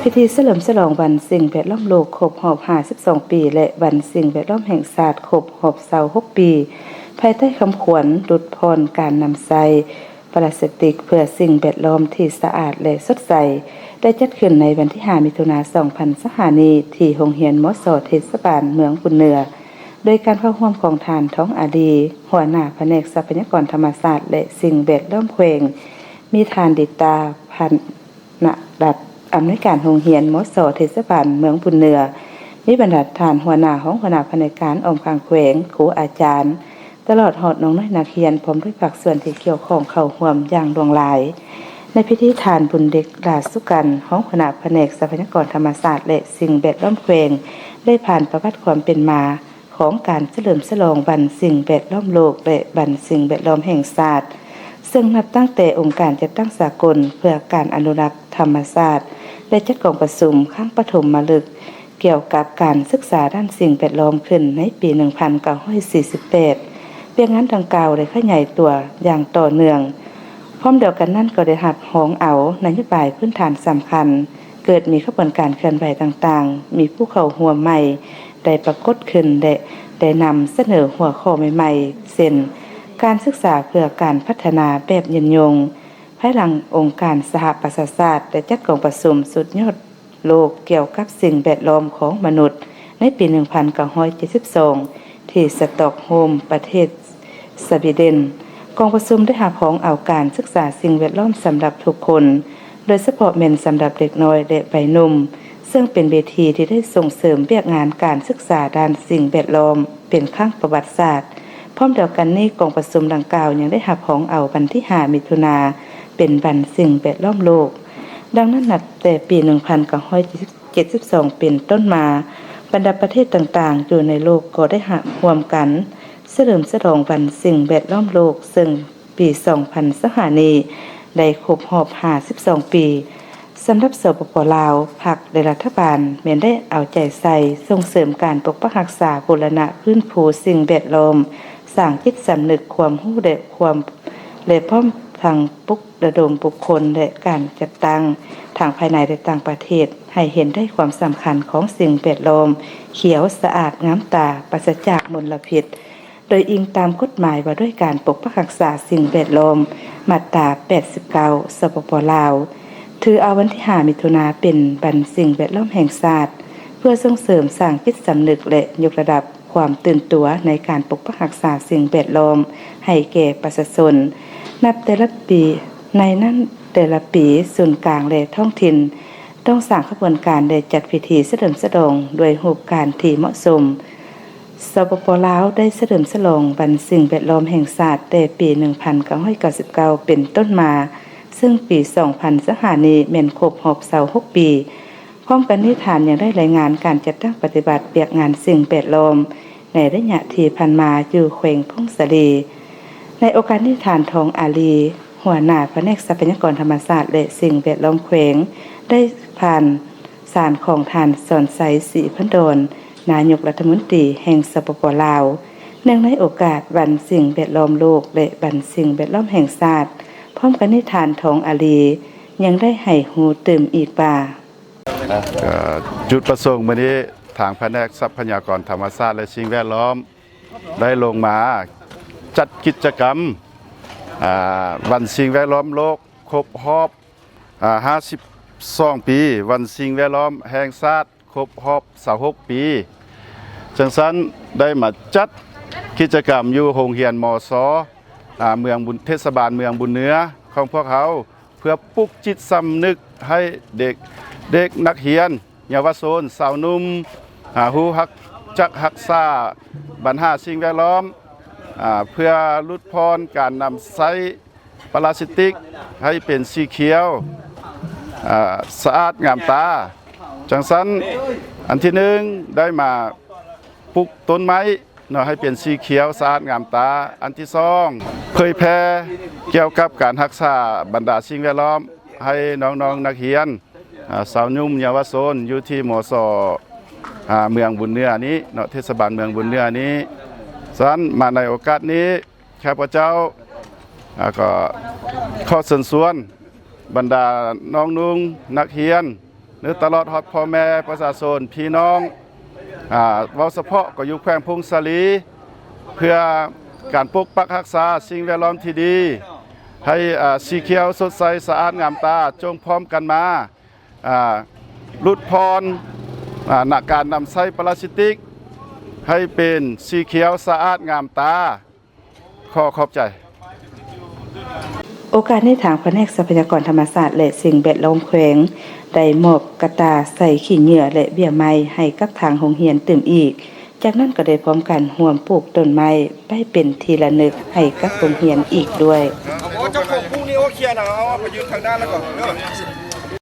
ພິທີສະເຫຼີມສະຫຼອງວັນສິ່ງແວດລ້ອມໂລກຄົບຮອບຫ້າສິບສອງປີ ແລະ ວັນສິ່ງແວດລ້ອມແຫ່ງຊາດຄົບຮອບຊາວຫົກປີ ພາຍໃຕ້ຄຳຂວັນຫຼຸດຜ່ອນການນຳໃຊ້ປລາສຕິກເພື່ອສິ່ງແວດລ້ອມທີ່ສະອາດ ແລະ ສົດໃສ ໄດ້ຈັດຂຶ້ນໃນວັນທີຫ້າ ມິຖຸນາ ສອງພັນຊາວຫ້ານີ້ ທີ່ໂຮງຮຽນ ມສ ເທດສະບານເມືອງບຸນເໜືອ ໂດຍການເຂົ້າຮ່ວມຂອງທ່ານ ທອງອາລີ ຫົວໜ້າພະແນກຊັບພະຍາກອນທຳມະຊາດ ແລະ ສິ່ງແວດລ້ອມແຂວງ, ມີທ່ານ ດິດຕາ ພັນນະລັດ ອຳນວຍການໂຮງຮຽນ ມສ ເທດສະບານເມືອງບຸນເໜືອ, ມີບັນດາທ່ານຫົວໜ້າ, ຮອງຫົວໜ້າພະແນກການອ້ອມຂ້າງແຂວງ, ຄູອາຈານ, ຕະຫຼອດຮອດນ້ອງນ້ອຍນັກຮຽນ ພ້ອມດ້ວຍພາກສ່ວນທີ່ກ່ຽວຂ້ອງເຂົ້າຮ່ວມຢ່າງຫຼວງຫຼາຍ. ໃນພິທີ ທ່ານ ບຸນເດັກ ຫຼ້າສຸກັນ ຮອງຫົວໜ້າພະແນກຊັບພະຍາກອນທຳມະຊາດ ແລະ ສິ່ງແວດລ້ອມແຂວງ ໄດ້ຜ່ານປະຫວັດຄວາມເປັນມາ ຂອງການສະເຫຼີມສະຫຼອງວັນສິ່ງແວດລ້ອມໂລກ ແລະ ວັນສິ່ງແວດລ້ອມແຫ່ງຊາດ, ເຊິ່ງນັບຕັ້ງແຕ່ອົງການຈັດຕັ້ງສາກົນເພື່ອການອະນຸລັກທຳມະຊາດ ໄດ້ຈັດກອງປະຊຸມຄັ້ງປະຖົມມະລຶກກ່ຽວກັບການສຶກສາດ້ານສິ່ງແວດລ້ອມຂຶ້ນໃນປີໜຶ່ງພັນເກົ້າຮ້ອຍສີ່ສິບແປດ. ວຽກງານດັ່ງກ່າວໄດ້ຂະຫຍາຍຕົວຢ່າງຕໍ່ເນື່ອງ. ພ້ອມດຽວກັນນັ້ນກໍໄດ້ຮັບຮອງເອົານະໂຍບາຍພື້ນຖານສຳຄັນ ເກີດມີຂະບວນການເຄື່ອນໄຫວຕ່າງໆ, ມີຜູ້ເຂົ້າຮ່ວມໃໝ່ໄດ້ປາກົດຂຶ້ນ ແລະ ໄດ້ນຳສະເໜີຫົວຂໍ້ໃໝ່ໆ ເຊັ່ນ ການສຶກສາເພື່ອການພັດທະນາແບບຍືນຍົງ. ພາຍຫຼັງອົງການສະຫະປະຊາຊາດໄດ້ຈັດກອງປະຊຸມສຸດຍອດໂລກກ່ຽວກັບສິ່ງແວດລ້ອມຂອງມະນຸດໃນປີໜຶ່ງພັນເກົ້າຮ້ອຍເຈັດສິບສອງ ທີ່ສະຕອກໂຮມ ປະເທດສະວີເດັນ. ກອງປະຊຸມໄດ້ຮັບຮອງເອົາການສຶກສາສິ່ງແວດລ້ອມສຳລັບທຸກຄົນ, ໂດຍສະເພາະແມ່ນສຳລັບເດັກນ້ອຍ ແລະ ໄວໜຸ່ມ, ເຊິ່ງເປັນເວທີທີ່ໄດ້ສົ່ງເສີມວຽກງານການສຶກສາດ້ານສິ່ງແວດລ້ອມເປັນຄັ້ງປະຫວັດສາດ. ພ້ອມດຽວກັນນີ້, ກອງປະຊຸມດັ່ງກ່າວຍັງໄດ້ຮັບຮອງເອົາວັນທີຫ້າ ມິຖຸນາ ເປັນວັນສິ່ງແວດລ້ອມໂລກ. ດັ່ງນັ້ນ, ນັບແຕ່ປີໜຶ່ງພັນເກົ້າຮ້ອຍເຈັດສິບສອງເປັນຕົ້ນມາ, ບັນດາປະເທດຕ່າງໆຢູ່ໃນໂລກກໍໄດ້ຮ່ວມກັນສະເຫຼີມສະຫຼອງວັນສິ່ງແວດລ້ອມໂລກ, ເຊິ່ງປີສອງພັນຊາວຫ້ານີ້ໄດ້ຄົບຮອບຫ້າສິບສອງປີ. ສຳລັບ ສປປ ລາວ, ພັກ ແລະ ລັດຖະບານແມ່ນໄດ້ເອົາໃຈໃສ່ສົ່ງເສີມການປົກປັກຮັກສາ, ບູລະນະຟື້ນຟູສິ່ງແວດລ້ອມ, ສ້າງຈິດສຳນຶກຄວາມຮູ້ ແລະ ຄວາມ ແລະ ພ້ອມທັງປຸກລະດົມບຸກຄົນ ແລະ ການຈັດຕັ້ງທັງພາຍໃນ ແລະ ຕ່າງປະເທດ ໃຫ້ເຫັນໄດ້ຄວາມສຳຄັນຂອງສິ່ງແວດລ້ອມຂຽວສະອາດງາມຕາ, ປາສະຈາກມົນລະພິດ, ໂດຍອີງຕາມກົດໝາຍວ່າດ້ວຍການປົກປັກຮັກສາສິ່ງແວດລ້ອມ ມາດຕາແປດສິບເກົ້າ ສປປ ລາວ ຖືເອົາວັນທີຫ້າ ມິຖຸນາເປັນວັນສິ່ງແວດລ້ອມແຫ່ງຊາດ ເພື່ອສົ່ງເສີມສ້າງຈິດສຳນຶກ ແລະ ຍົກລະດັບຄວາມຕື່ນຕົວໃນການປົກປັກຮັກສາສິ່ງແວດລ້ອມໃຫ້ແກ່ປະຊາຊົນ. ນັບແຕ່ລະປີ, ໃນນັ້ນແຕ່ລະປີ, ສູນກາງ ແລະ ທ້ອງຖິ່ນຕ້ອງສ້າງຂະບວນການ ແລະ ຈັດພິທີສະເຫຼີມສະຫຼອງດ້ວຍຮູບການທີ່ເໝາະສົມ. ສປປ ລາວ ໄດ້ສະເຫຼີມສະຫຼອງວັນສິ່ງແວດລ້ອມແຫ່ງຊາດແຕ່ປີໜຶ່ງພັນເກົ້າຮ້ອຍເກົ້າສິບເກົ້າເປັນຕົ້ນມາ, ເຊິ່ງປີສອງພັນຊາວຫ້ານີ້ແມ່ນຄົບຮອບຊາວຫົກປີ. ພ້ອມກັນນີ້, ທ່ານຍັງໄດ້ລາຍງານການຈັດຕັ້ງປະຕິບັດວຽກງານສິ່ງແວດລ້ອມໃນໄລຍະທີ່ຜ່ານມາຢູ່ແຂວງຜົ້ງສາລີ. ໃນໂອກາດນີ້, ທ່ານ ທອງອາລີ ຫົວໜ້າພະແນກຊັບພະຍາກອນທຳມະຊາດ ແລະ ສິ່ງແວດລ້ອມແຂວງ ໄດ້ຜ່ານສານຂອງທ່ານ ສອນໄຊ ສີພັນດອນ ນາຍົກລັດຖະມົນຕີແຫ່ງ ສປປ ລາວ ເນື່ອງໃນໂອກາດວັນສິ່ງແວດລ້ອມໂລກ ແລະ ວັນສິ່ງແວດລ້ອມແຫ່ງຊາດ. ພ້ອມກັນນີ້, ທ່ານ ທອງອາລີ ຍັງໄດ້ໃຫ້ຮູ້ຕື່ມອີກວ່າ, ເອີ ຈຸດປະສົງມື້ນີ້ ທາງພະແນກຊັບພະຍາກອນທຳມະຊາດ ແລະ ສິ່ງແວດລ້ອມ ໄດ້ລົງມາຈັດກິດຈະກຳ ອາ ວັນສິ່ງແວດລ້ອມໂລກຄົບຮອບ ອາ ຫ້າສິບສອງປີ, ວັນສິ່ງແວດລ້ອມແຫ່ງຊາດຄົບຮອບຊາວຫົກປີ. ຈັ່ງຊັ້ນ ໄດ້ມາຈັດກິດຈະກຳຢູ່ໂຮງຮຽນ ມສ ອາ ເມືອງບຸນ ເທດສະບານເມືອງບຸນເໜືອຂອງພວກເຮົາ ເພື່ອປຸກຈິດສຳນຶກໃຫ້ເດັກ, ເດັກນັກຮຽນ, ເຍົາວະຊົນ, ຊາວໜຸ່ມ ອາ ຮູ້ຮັກຈັກຮັກສາບັນຫາສິ່ງແວດລ້ອມ ອາ ເພື່ອຫຼຸດຜ່ອນການນຳໃຊ້ປະລາສຕິກໃຫ້ເປັນສີຂຽວ ອາ ສະອາດງາມຕາ. ຈັ່ງຊັ້ນ ອັນທີໜຶ່ງ ໄດ້ມາ ປູກຕົ້ນໄມ້ເນາະ ໃຫ້ເປັນສີຂຽວສະອາດງາມຕາ. ອັນທີສອງ ເຜີຍແຜ່ກ່ຽວກັບການຮັກສາບັນດາສິ່ງແວດລ້ອມ ໃຫ້ນ້ອງໆນັກຮຽນ ອາ ຊາວໜຸ່ມເຍົາວະຊົນ ຢູ່ທີ່ ມສ ອາ ເມືອງບຸນເໜືອນີ້ເນາະ ເທດສະບານເມືອງບຸນເໜືອນີ້. ສະນັ້ນ ມາໃນໂອກາດນີ້ ຂ້າພະເຈົ້າ ອາ ກໍຂໍເຊີນຊວນບັນດານ້ອງນຸ່ງນັກຮຽນ ຫຼືຕະຫຼອດຮອດພໍ່ແມ່ປະຊາຊົນ ພີ່ນ້ອງ ອາ ເວົ້າສະເພາະກໍຢູ່ແຂວງຜົ້ງສາລີ ເພື່ອການປົກປັກຮັກສາສິ່ງແວດລ້ອມທີ່ດີ ໃຫ້ ອາ ສີຂຽວສົດໃສສະອາດງາມຕາ ຈົ່ງພ້ອມກັນມາ ອາ ຫຼຸດຜ່ອນ ອາ ນະ ການນຳໃຊ້ປລາສຕິກ ໃຫ້ເປັນສີຂຽວສະອາດງາມຕາ. ຂໍຂອບໃຈ. ໂອກາດນີ້ ທາງພະແນກຊັບພະຍາກອນທຳມະຊາດ ແລະ ສິ່ງແວດລ້ອມແຂວງ ໄດ້ມອບກະຕ່າໃສ່ຂີ້ເຫຍື້ອ ແລະ ເບ້ຍໄມ້ໃຫ້ກັບທາງໂຮງຮຽນຕື່ມອີກ, ຈາກນັ້ນກໍໄດ້ພ້ອມກັນຮ່ວມປູກຕົ້ນໄມ້ໄວ້ເປັນທີ່ລະນຶກໃຫ້ກັບໂຮງຮຽນອີກດ້ວຍ. ເຈົ້າຂອງປູກນີ້ ໂອເຄນະ ເອົາໄປຢືນທາງດ້ານແລ້ວກໍ